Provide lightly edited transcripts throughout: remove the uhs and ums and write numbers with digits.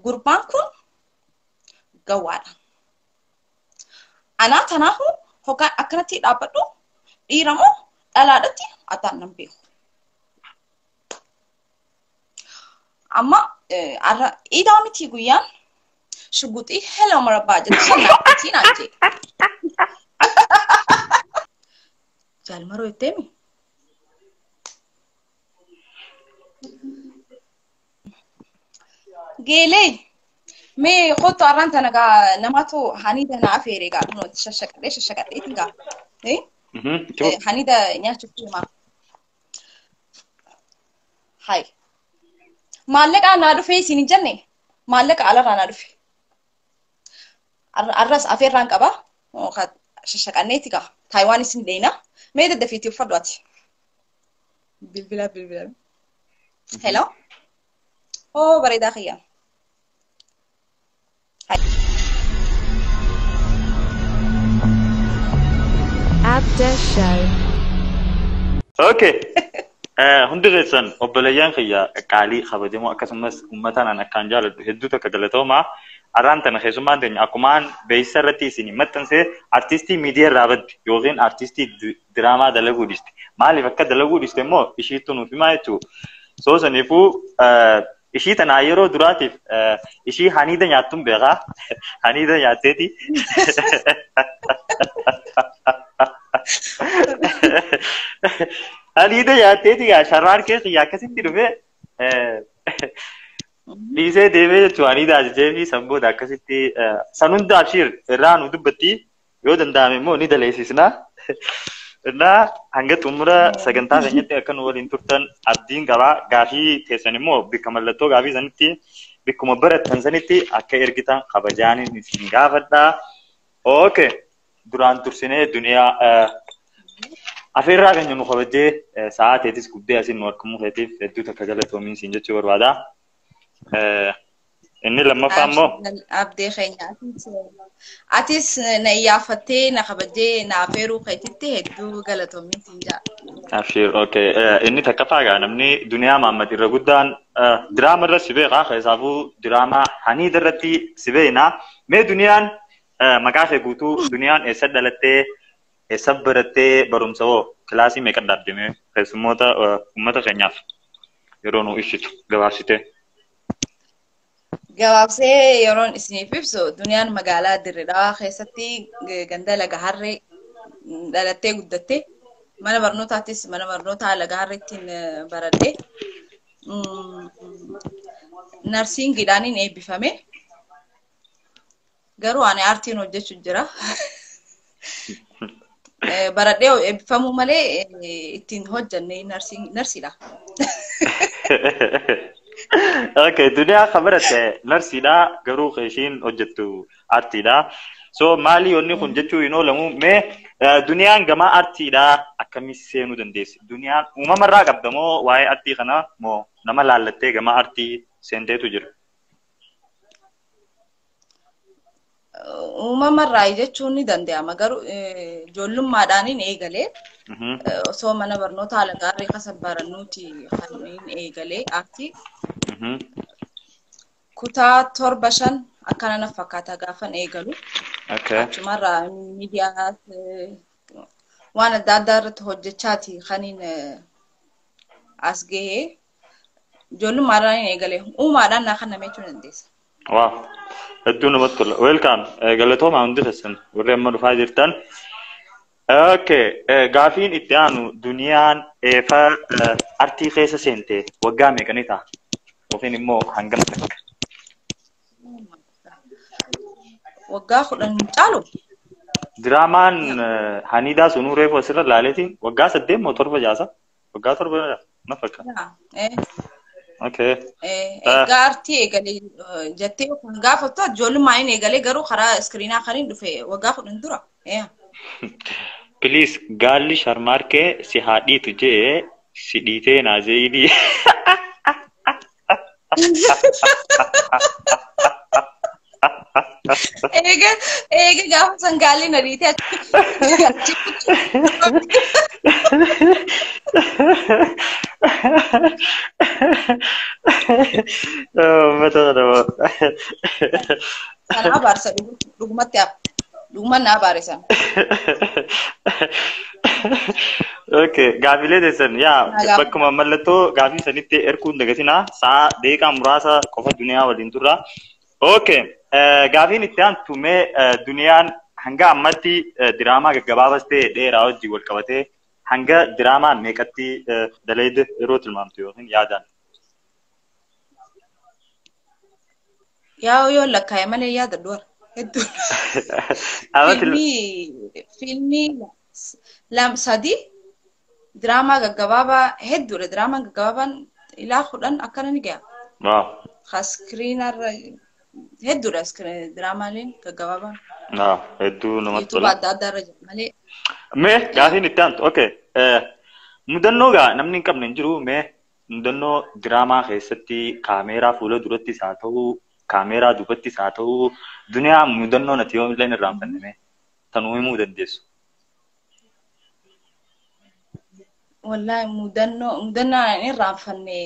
Gurbaan kun gawwaadha. Anaa tanaafu hoggaan akkanatti dhaabbadhu dhiira moo dhalaadhatti addaan nan beeku. Amma iidaa miti guyyaan shuguxii heloo marabbaa jettu sana naan jee. Jaalmaroo jetteemi? Geelee mee kottu arraan tana gaa namatu haniida na afeere gaa kunoo shashaqadhee shashaqadheetiin gaa. Haniida nyaachuuf deemaa. Hai. Maallaqa naa dhufee isin hin jenne maallaqa alarraa naa dhufe. Arras afeerraan qaba. Shashaqanneeti gaa. Taayiwaan isin deena. Mee daddafiitii uffadhu ati. Bilbila bilbila. Hello. Oh bareedaa kiyya. Abda Show. Okay. Hundi keessan obboleeyyan kiyya qaalii kabajamoo akkasumas uummata naan akkaan jaaladhu hedduu takka galatoomaa. Arraan tana keessummaan teenya akkumaan beeksisa irratti isin maxxansee artistii miidiyaa irraa badde yookiin artistii diraamaa dalaguu dhiste. Maaliif akka dalaguu dhiste immoo ishiitu nuuf himaa jechuudha. Soo saniifuu ishii tanaa yeroo duraatiif ishii haniida nyaattuun beekaa. Haniida nyaatteeti. Haniida nyaatteeti gaa sharraan keessa yaa akkasitti dhufee dhiisee deemee jechuun haniida ajajee fi san booda akkasitti san hunda abshiir irraa nu dubbatti yoo danda'ame immoo ni daleessisna. Innaa hanga xumura sagantaa keenyatti akka nu waliin turtan abdiin qabaa gaafii teessan immoo bikka mallattoo gaafii sanitti bikkuma barattan sanitti akka ergitan kabajaaniin isin gaafadhaa. Okay. Duraan tursinee duniyaa afeerraa keenya nu kabajee sa'aa teetis guddee asiin nu argamuu keetiif hedduu takka galatoomiin siin jechuu barbaada. Inni lammaffaa immoo Abdee keenya atis na iyyaafattee na kabajee na afeeruu keetitti hedduu galatoomiin siin jaa. Abshiir okay. Inni takkaffaa gaa namni duniyaa Mahammad irra guddaan diraama irra si beekaa keessaafuu diraamaa haniida irratti si beekna. Mee duniyaan maqaa kee guutuu duniyaan eessa dhalattee eessa barattee barumsa hoo kilaasii meeqa dhaabdee keessummoota uummata keenyaaf yeroo nu ibsitu gabaabsitee. Gabaabsee yeroon isiniif ibsu duniyaan magaalaa Dirreedhaa keessatti ganda Laga Harree dhalattee guddatte mana barnootaattis mana barnootaa Laga Harreettiin baradhe. Narsiingiidhaaniin eebbifame. Garuu ani aartiin hojjechuu jira. Baradhee eebbifamuu malee ittiin hojjenne narsiidha. Okay, duniyaa kan baratte narsiidha garuu ishiin hojjettu aartiidha. So maali wanni kun jechuu hin oolamu mee duniyaan gama aartiidha akkamii seenuu dandeessi? Duniyaan uumamarraa qabda moo waa'ee aartii kana moo nama laallattee gama aartii seenteetu jira? Uumamarraa jechuun ni danda'ama garuu ijoollummaadhaaniin eegalee osoo mana barnoota haala gaarii keessa barannuuti kan eegalee aartii. Kutaa 7 5 akkana na fakkaata gaafan eegalu. Achumarraa miidiyaa waan adda addaa irratti hojjechaati kaniin as gahee ijoollummaadhaaniin eegalee uumaadhaan naa kan nama jechuu dandeessa. Waaw. Hedduu namatti tola. Welcome. Galatoomaa hundi keessan warri amma dhufaa jirtan. Okay. Gaafiin itti aanu duniyaan eefa artii keessa seente waggaa meeqanii ta'a? Yookiin immoo hangam takka? Waggaa 10 caalu. Diraamaan Haniidaa sunuu reefu asirra laaleeti waggaa 8 moo 7 jaasa? Waggaa 7 na fakkaata. Okay. Egaa aartii eegalee jettee kan gaafattu ijoollummaan inni eegalee garuu karaa iskiriinaa kan hin dhufe waggaa 10 dura. Please gaalli sharmaarkee si haa dhiitu jee si dhiitee naa jeedii. Eega eega gaafa san gaalli na dhiitee achi. Uummata kana. Sana abaarsa dhugumatti dhuguma na abaare sana. Okay, gaafilee teessan yaa bakkuma mallattoo gaafii sanitti erguun dagatinaa sa'a deeqaa muraasa qofa duniyaa waliin turra. Okay, gaafiin itti aantu mee duniyaan hanga ammatti diraamaa gaggabaabas ta'e dheeraa wajjin wal qabatee hanga diraamaa meeqatti daleede yeroo tilmaamtu yookiin yaadaan? Yaa yoo lakkaa'e malee yaada dura hedduu. Fiilmii 3 diraamaa gaggabaabaa hedduudha. Diraamaan gaggabaabaan ilaa 10 akkana ni ga'a. Iskiriinarra hedduudha diraamaaleen gaggabaabaan. Hedduu namatti tola. Adda addaa irra jira malee. Mee gaafiin itti aantu okay. Mudannoo gaa namni hin qabne hin jiru mee mudannoo diraamaa keessatti kaameeraa fuula durattis haa ta'u kaameeraa duubattis haa ta'u duniyaa mudannoo nati yoo illee hin irraanfanne mee tanuu himuu dandeessu. Wallahi mudannoo hin irraanfanne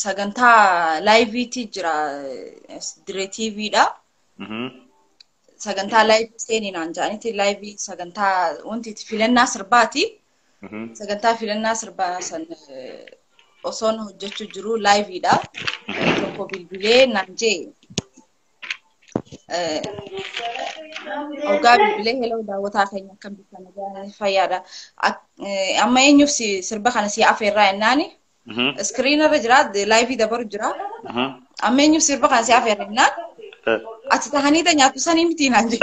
sagantaa laayiviitii jira diree TVdha. Sagantaa laayivii seeninaan jedhaniiti laayivii sagantaa wanti filannaa sirbaati. Sagantaa filannaa sirbaa san osoon hojjechuu jiru laayiviidha. Tokko bilbilee naan jee ogaa bilbilee heloo daawwataa keenya akkam bitan fayyaadha. Amma eenyuuf sirba kana si afeerraa jennaani. Iskiriinarra jira laayivii dabaru jira. Amma eenyuuf sirba kana si afeerra jennaan. Ati tahaniidha nyaatu sanii miti naan jee.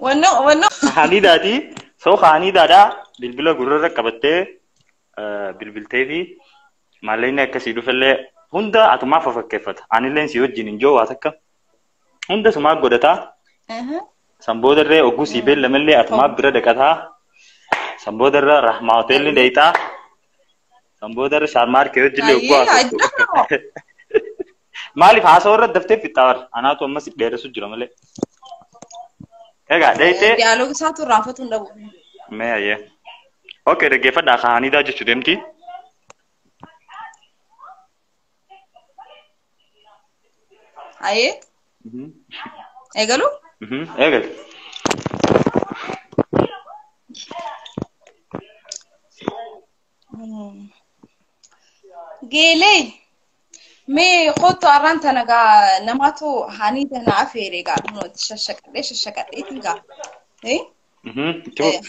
Wanno. Haniidaati. Soo haniidaadha bilbila gurrarra qabattee bilbiltee fi maallaqni akkasii dhufellee hunda atumaaf fakkeeffata. Anilleen si wajjin hin jiru waa takka. Hunda sumaa godhataa. San boodarree ogguu sii beellamallee atumaaf bira dhaqataa. San boodarra Rahmaa hoteelli dheeyxaa. San boodarra Shaarmaarkee wajjillee ogguu haasoftu. Maaliif haasawaa irra daftee fixaa bara? Anaatu ammas dheeressu jira malee. Egaa dheeyxee. Diyaaloogii isaatu irraanfatu hin dhabu. Mee ayyee. Okay, dhaggeeffadhaa kaaniidhaa jechuu deemti. Ayyee. Eegalu? Eegalu. Geelee. Mee kottu arraan tana gaa namaatu haniida na afeere gaa shashaqadheetiin gaa.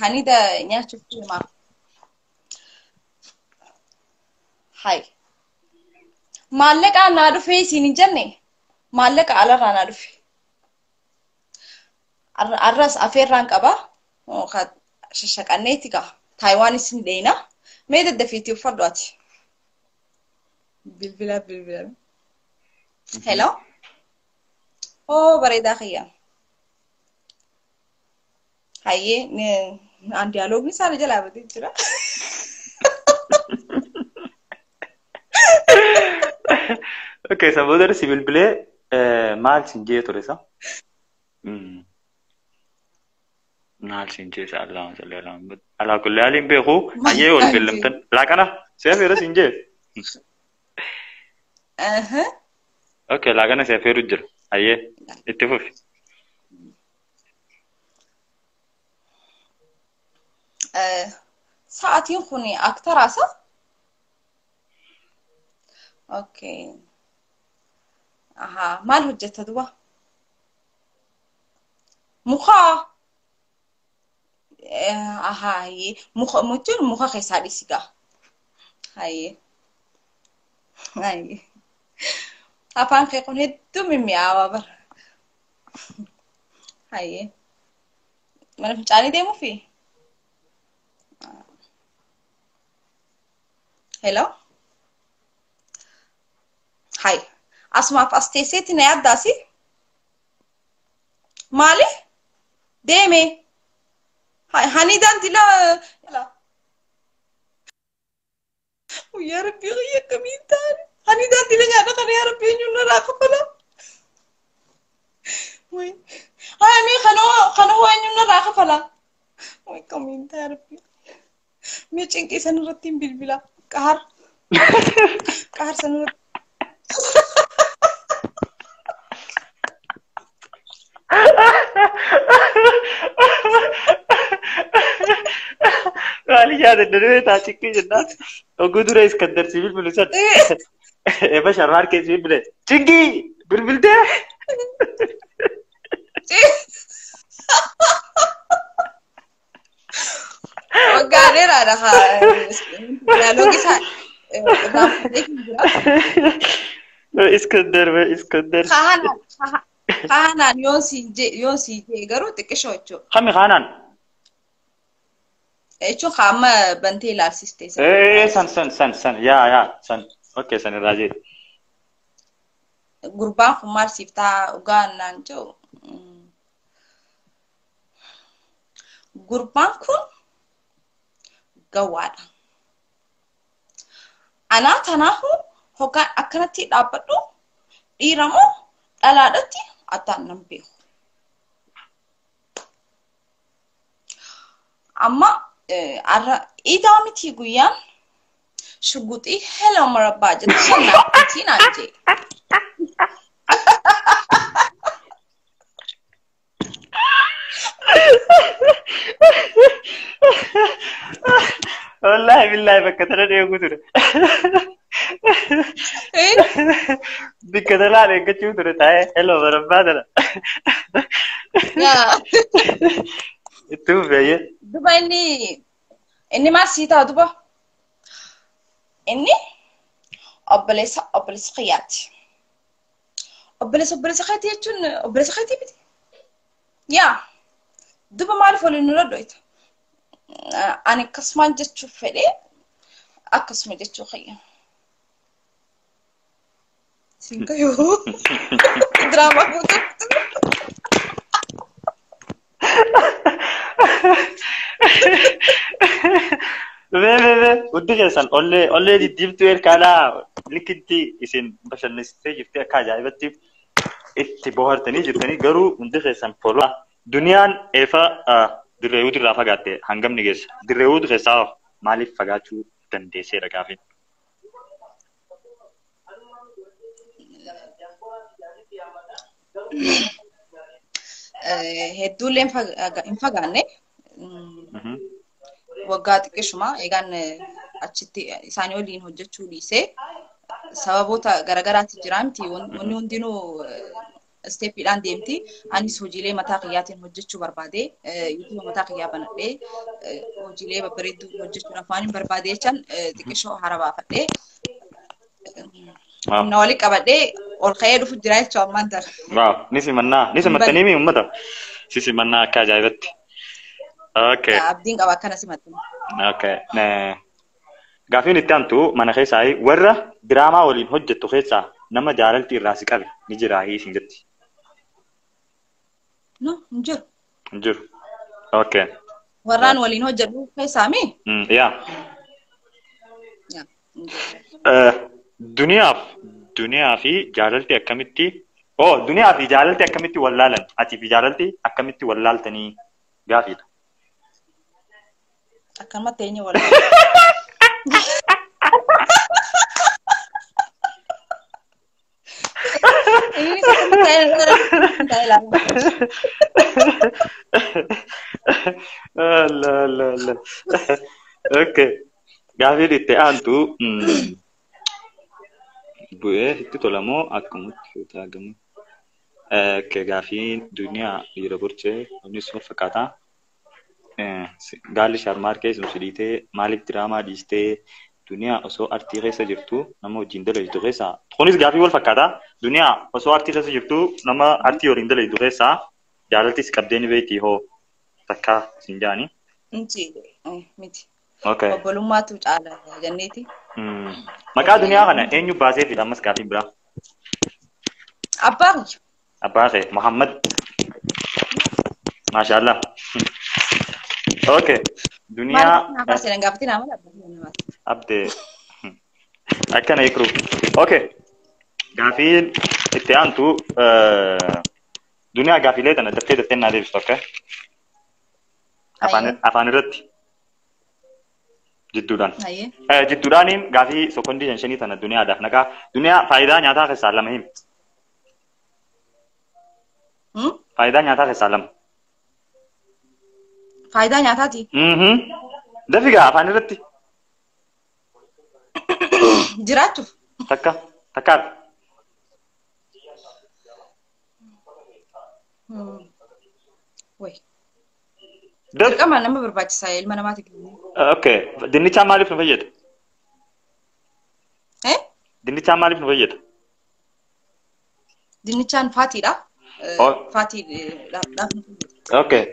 Haniida nyaachuuf deemaa. Hai. Maallaqa naa dhufee isiin hin jenne maallaqa alarraa naa dhufe. Arras afeerraan qaba. Shashaqanneeti gaa. Taayiwaanis ni dheena. Mee daddafiitii uffadhu ati. Bilbila bilbila. Hello. Oh bareedaa kiyya. Hayyee aan diyaaloogni isaanii jalaa batee jira. Okay, san booda si bilbilee maal siin jee ture sa? Maal siin jee sa Allahumma salli ala Muhammad. Alaa kulli haaliin beeku hayyee wal beellamtan. Laaqana si afeera siin jee. Okay, laaqana si afeeru jira. Hayyee itti fufi. Sa'aatiin kun aktaraasa? Okay. Aha, maal hojjetta duba? Muka. Aha, hayyee. Muka jechuun muka keessaa dhiisi gaa. Hayyee. Hayyee. Afaan kee kun hedduu mimmi'aawaa bara. Hayyee. Mana fincaanii deemuufi? Hello? Hai. Asumaaf as teesseetti na yaaddaasi? Maali? Deeme. Haniidaan dila. Yaa Rabbi xiyya akkamiin taane? Haniidaan dila nyaata kana yaa Rabbi eenyuun narraa kafala? Haa mee kana hoo eenyuun narraa kafala? Akkamiin ta'a Rabbi? Mee cinqii san irratti hin bilbila. Qaar. Qaar san irratti. Maali yaadadda dhufee taa cinqii jennaan. Oguu dura Iskandar si bilbilu san. Eeba sharmaar kee si bilbile. Cinqii bilbiltee. Waggaa dheeraadha haa. Diyaaloogii isaa irraa fuudhee hin jira. Iskandar bee Iskandar. Kahanaan yoon sii jee garuu xiqqishoo jechuudha. Kami kahanaan? Jechuun qaama bantee ilaalsiste. San san san san yaa yaa san okay san irraa jee. Gurbaan kun maal siif ta'a dhugaa naan jedhu. Gurbaan kun gawwaadha. Anaa tanaafu hoggaan akkanatti dhaabbadhu dhiira moo dhalaadhatti addaan nan beeku. Amma idaa miti guyyaan shuguxii heloo marabbaa jettu sannaatti naan jee. Wallaahi billaahi bakka tana dheeguu ture. Bakka tanaa dheeggachuu ture taa'ee heloo marabbaa tana. Itti fufeeyye. Duba inni maal sii ta'a duba? Inni obboleessa obboleessa kiyyaati. Obboleessa obboleessa keetii jechuun obboleessa keetii miti. Yaa duba maaliif waliin nurra dhoyita? Ani akkasumaan jechuuf fedhee akkasuma jechuu kiyya. Siin kayoo diraamaa guutuu. Bee bee bee hundi keessan ollee ollee diddiimtuu erkaadhaa likitti isin bashannansiistee jirti akka ajaa'ibatti itti bohaartanii jirtanii garuu hundi keessan folaa duniyaan eefa dirreewuutu irraa fagaatte hangam ni geessa dirreewuutu keessaa maaliif fagaachuu dandeesseedha gaafiin. Hedduullee hin fagaanne. Waggaa xiqqeeshuma eegaan achitti isaanii waliin hojjechuu dhiisee sababoota garagaraatti jira miti wanni hundinuu isteeppiidhaan deemti. Anis hojiilee mataa kiyyaatiin hojjechuu barbaade yuutuuba mataa kiyyaa banadhee hojiilee babbareedduu hojjechuudhaaf waan hin barbaade jechaan xiqqeeshoo hara baafadhee humna walii qabadhee ol ka'ee dhufu jira jechuu ammaan tana. Waaw ni simannaa ni simattanii mi uummata si simannaa akka ajaa'ibatti. Okay. Abdiin qaba akkana simatte. Okay. Gaafiin itti aantu mana keessaa warra diraamaa waliin hojjettu keessaa nama jaalalti irraa si qabe ni jira isin jetti. No, hin jiru. Hin jiru. Okay. Warraan waliin hojjedhu keessaa mi? Yaa. Duniyaa fi jaalalti akkamitti duniyaa fi jaalalti akkamitti wallaalan? Atii fi jaalalti akkamitti wallaaltanii gaafiidha. Akkanumatti eenyu wallaalan? Innis akkanumatti ta'ee ilaala. Allah Allah Allah. Okay. Gaafiin itti aantu bu'ee itti tolamoo akkamatti fuutaa gamu. Okay, gaafiin duniyaa dhiira borcee innis wal fakkaataa. Gaalli sharmaar keessa si dhiitee maaliif diraamaa dhiistee duniyaa osoo artii keessa jirtu nama wajjin dalagdu keessaa. Kunis gaafii wal fakkaataa. Duniyaa osoo artii keessa jirtu nama artii waliin dalagdu keessaa jaalaltis qabdee ni beektii hoo takkaa siin jaani. Miti miti. Okay. Obbolummaatu caala jenneeti. Maqaa duniyaa kana eenyu baasee fida ammas gaafiin biraa? Abbaa kiyya. Abbaa kee Muhammad. Maashaallah. Okay. Duniyaa. Abdee. Akkana ikru. Okay. Gaafiin itti aantu duniyaa gaafiilee tana daftee daftee naa deebistu akka? Afaan irratti. Jidduudhaan. Jidduudhaaniin gaafii sekondii 5 tana duniyaadhaaf naqaa. Duniyaa faayidaa nyaataa keessaa lama himi. Faayidaa nyaataa keessaa lama. Faayidaa nyaataati? Dafigaa afaan irratti. Jiraachuuf. Takka. Takkaaf. Wayi. Dirqama nama barbaachisaa ilma namaatiif. Okay. Dinnichaan maaliif nu fayyada? Dinnichaan maaliif nu fayyada? Dinnichaan faatiidha. Faatiidhaaf nu fayyada. Okay.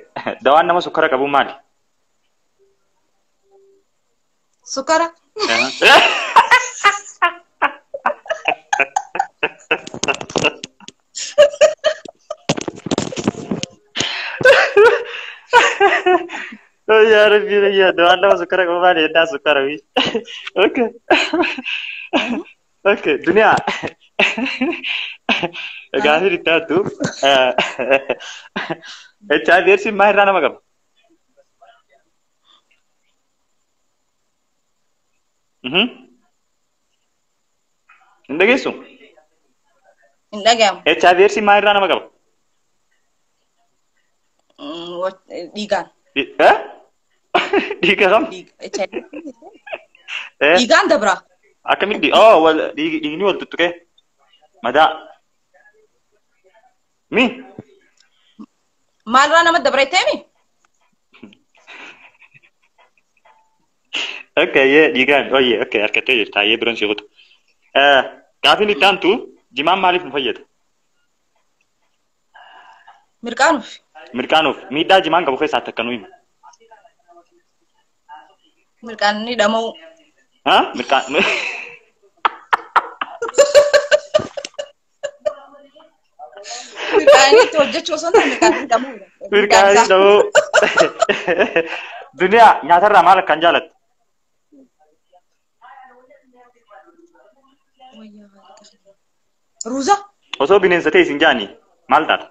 Dawaan nama sukkara qabu maali? Sukkara? Yaa Rabbi yaa dawaan nama sukkara qabu maali yennaa sukkara wii. Okay. Okay. Duniyaa. Gaafii itti aantu. HIV eedsiin maal irraa nama qaba? Hin dhageessu? Hin dhagahamu. HIV eedsiin maal irraa nama qaba? Dhiigaan. Dhiiga kam? Dhiigaan dabra. Akkamitti? Oh, dhiigni wal tuttuqee. Madaa. Mi? Maalirraa nama dabra jettee mi? Okay, yee dhiigaan. Oyyee, okay, harkattee jirta. Ayyee biroon si kutu. Gaafiin itti aantu jimaan maaliif nu fayyada? Mirqaanuuf. Mirqaanuuf. Miidhaa jimaan qabu keessaa takka nu himi. Mirqaanni dhama'uu. Haa? Mirqaan. Mirqaanni itti hojjechuu osoo hin taane mirqaanni dhama'uu. Mirqaanni dhama'uu. Duniyaa nyaatarraa maal akkan jaalattu? Ruuza. Osoo bineensa ta'e isin jaani maal taata?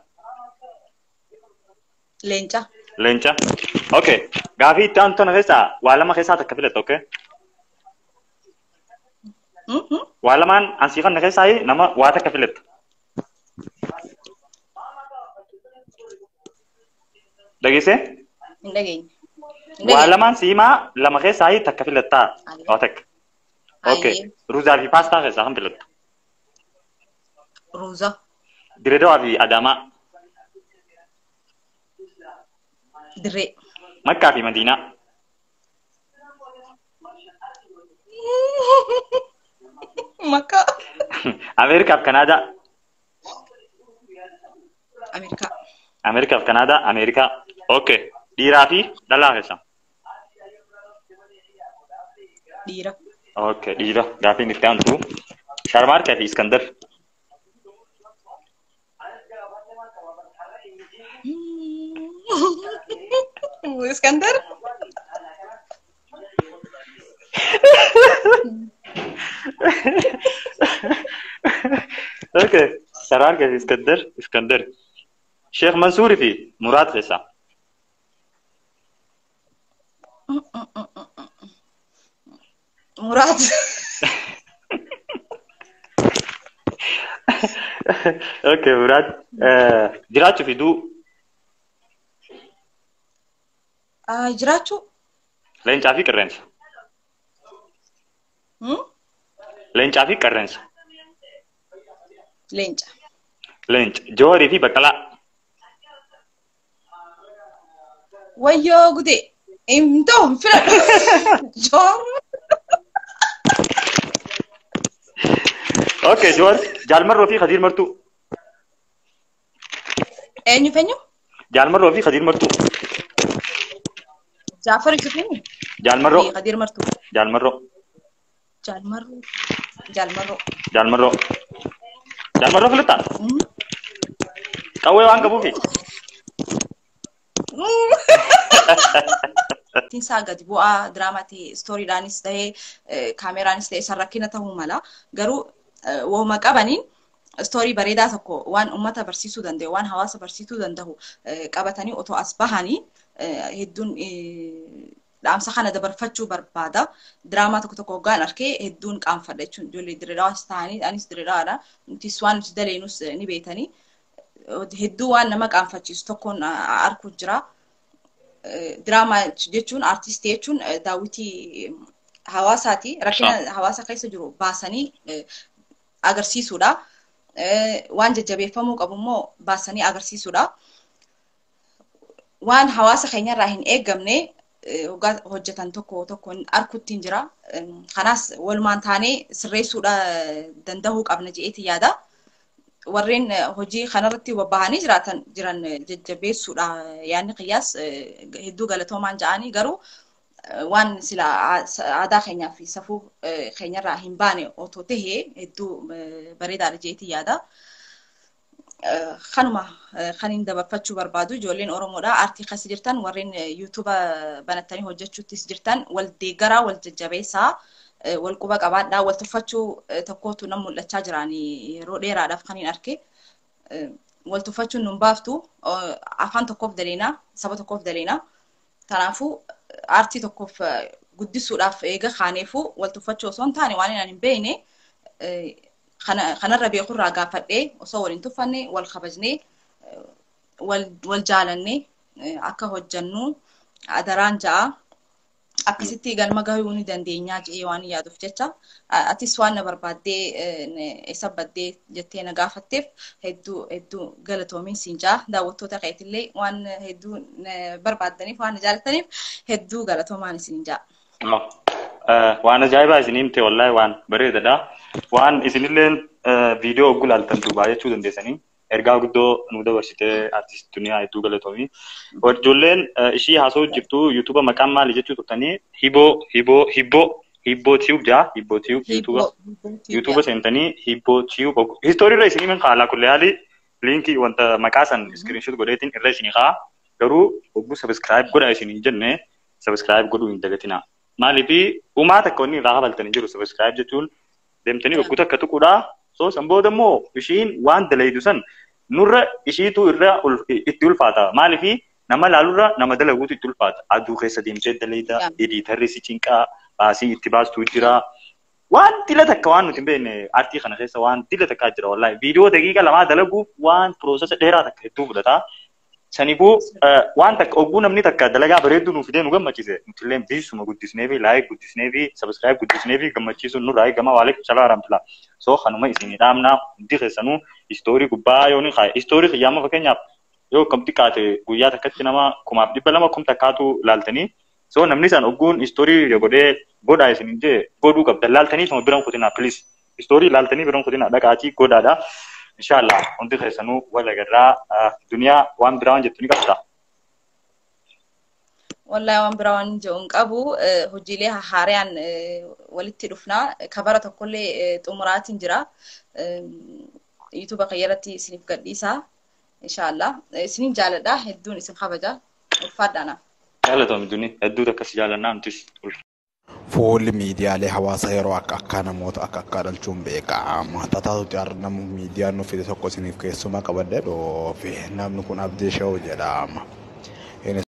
Leenca. Leenca. Okay. Gaafii itti aantu tana keessaa waa lama keessaa takka filatta, okay? Waa lamaan ansii kana keessaa nama waa takka filatta. Dhageessee? Hin dhageenye. Waa lamaan siimaa lama keessaa takka filattaa. Waa takka. Okay. Ruuzaa fi paastaa keessaa kan filatta? Ruuza. Direedawaa fi Adaamaa. Dirree. Makkaa fi Madiinaa. Makkaa. Ameerikaa fi Kanaadaa. Ameerikaa. Ameerikaa fi Kanaadaa. Ameerikaa. Okay. Dhiiraa fi dhalaa keessaa. Dhiira. Okay, dhiira. Gaafiin itti aantu. Sharmaarkaa fi Iskandar. Iskandar? Okay. Sharmaarkaa fi Iskandar. Iskandar. Sheekh Mansuurii fi Muraad keessaa. Muraad. Okay, Muraad. Jiraachuu fi du'uu. Jiraachuu. Leencaa fi qerrensa. Leencaa fi qerrensa. Leenca. Leenca. Joorii fi Baqqalaa. Wayyoo gudee. Hin ta'u hin filadhu. Joor. Okay, Joor. Jaalmarroo fi Khadiir Martuu. Eenyu feenyu? Jaalmarroo fi Khadiir Martuu. Jaafar Yusuf eenyu? Jaalmarroo. Khadiir Martuu. Jaalmarroo. Jaalmarroo. Jaalmarroo. Jaalmarroo. Jaalmarroo filattaa? Qawwee waan qabuufi. Tinsaa gadi bu'aa diraamaa ta'e istooriidhaanis ta'e kaameraanis ta'e san rakkina ta'uu mala. Garuu wooma qabaniin istoorii bareedaa tokko waan uummata barsiisuu danda'u waan hawaasa barsiisuu danda'u qabatanii otoo as bahanii hedduun Dhaamsa kana dabarfachuu barbaada. Diraamaa tokko tokko hoggaan arkee hedduun qaanfadha jechuun ijoollee Dirreedhawaas ta'anii anis Dirreedhawaadha. Nutis waan nuti daleenus ni beetanii. Hedduu waan nama qaanfachiisu tokkoon arku jira. Diraamaa jechuun artistii jechuun daawwitii hawaasaati. Rakkina hawaasa keessa jiru baasanii agarsiisuudha. Waan jajjabeeffamuu qabu immoo baasanii agarsiisuudha. Waan hawaasa keenyarraa hin eeggamne hojjetan tokko tokko arkutti hin jira. Kanaas walumaan taanee sirreessuudha danda'uu qabna je'eeti yaada. Warreen hojii kanarratti bobba'anii jiraatan jiran jajjabeessuudha yaadni qiyyaas hedduu galatoomaan ja'anii garuu waan sila aadaa keenyaa fi safuu keenyarraa hin baane otoo tahee hedduu bareedaadha je'eeti yaada. Kanuma kan hin dabarfachuu barbaadu ijoolleen Oromoodha. Aartii keessa jirtan warreen yuutuuba banattanii hojjechuuttis jirtan wal deeggaraa, wal jajjabeessaa, wal quba qabaadhaa, wal tuffachuu tokkotu nan mul'achaa jiraan yeroo dheeraadhaaf kan hin arke. Wal tuffachuun nun baaftu, afaan tokkoof daleena, saba tokkoof daleena. Kanaafuu aartii tokkoof guddisuudhaaf eega kaaneefuu wal tuffachuu osoo hin taane waan hin beekne kanarra beekurraa gaafadhee osoo wal hin tuffanne wal kabajnee wal jaalannee akka hojjannu adaraan ja'a. Akkasitti galma gahuu ni dandeenyaa je'ee waan yaaduuf jecha atis waan na barbaaddee isa baddee jettee na gaafatteef hedduu hedduu galatoomiin siin ja'a. Daawwattoota keetillee waan hedduu barbaaddaniif waan na jaalataniif hedduu galatoomaan isin ja'a. Waan ajaa'ibaa isin himte wallahi waan bareedaadha. Waan isinilleen viidiyoo hogguu ilaaltan duubaa jechuu dandeessanii ergaa guddoo nu dabarsitee artist Duniyaa hedduu galatoomii. Ijoolleen ishii haasa'u jirtu yuutuuba maqaan maali jechuu turtanii hiboo hiboo hibboo hibboo tiyuub jaa hibboo tiyuub yuutuuba yuutuuba seentanii hibboo tiyuub histoorii irra isinii min kaala kullee haali liinkii wanta maqaa san iskiriinshoot godheetiin irra isinii kaa garuu hogguu sabiskiraayib godhaa isinii jenne sabiskiraayib godhuu hin dagatinaa. Maaliifi uumaa takka wanni irraa kafaltanii jiru sabiskiraayib jechuun deemtanii hogguu takka tuquudhaa soo san booda immoo ishiin waan dalaydu san nurra ishiitu irra itti ulfaata. Maaliifi nama laalurra nama dalaguutu itti ulfaata. Aduu keessa deemtee dalayda, ediitarri si cinqaa, baasii itti baastu jira. Waan dila takka waan nuti hin beekne aartii kana keessa waan dila takkaa jira wallaahi. Viidiyoo daqiiqa lamaa dalaguuf waan piroosesa dheeraa takka hedduu fudhata. Saniifuu waan takka ogguu namni takka dalagaa bareedduu nuuf fidee nu gammachiise nutillee biisuma guddisnee fi laayik guddisnee fi sabiskiraayib guddisnee fi gammachiisuun nurraa eegama. Waalaikum salaam warahmatullah. So kanuma isinii dhaamna hundi keessanuu istoorii gubbaa yoo ni kaaye istoorii xiyyaama fakkeenyaaf yoo akkam xiqqaate guyyaa takkatti nama 2,200 kum takkaatu laaltanii so namni san ogguun istoorii godhee godhaa isiniin jee godhuu qabda laaltanii sama biran kutinaa please istoorii laaltanii biran kutinaa dhaqaatii godhaadha. Inshallah hundi keessanuu wal agarraa. Duniyaa waan biraa waan jettu ni qabda. Wallahi waan biraa waan jedhu hin qabu. Hojiilee haaraan walitti dhufnaa. Kabara tokkollee xumuraatiin jira. Yuutuuba kiyya irratti isiniif gadhiisa. Inshallah. Isinin jaaladha. Hedduun isin kabaja. Ulfaadhaana. Jaalatoom Duni hedduu takkas jaalannaa nutis. Fuulli miidiyaalee hawaasaa yeroo akka akkaa namoota akka akkaa dhalchuun beekama. Tataatutti har'a namni miidiyaan nuuf fide tokko isiniif keessumaa qabadhee dhoofe. Namni kun Abdii Shawuu jedhama.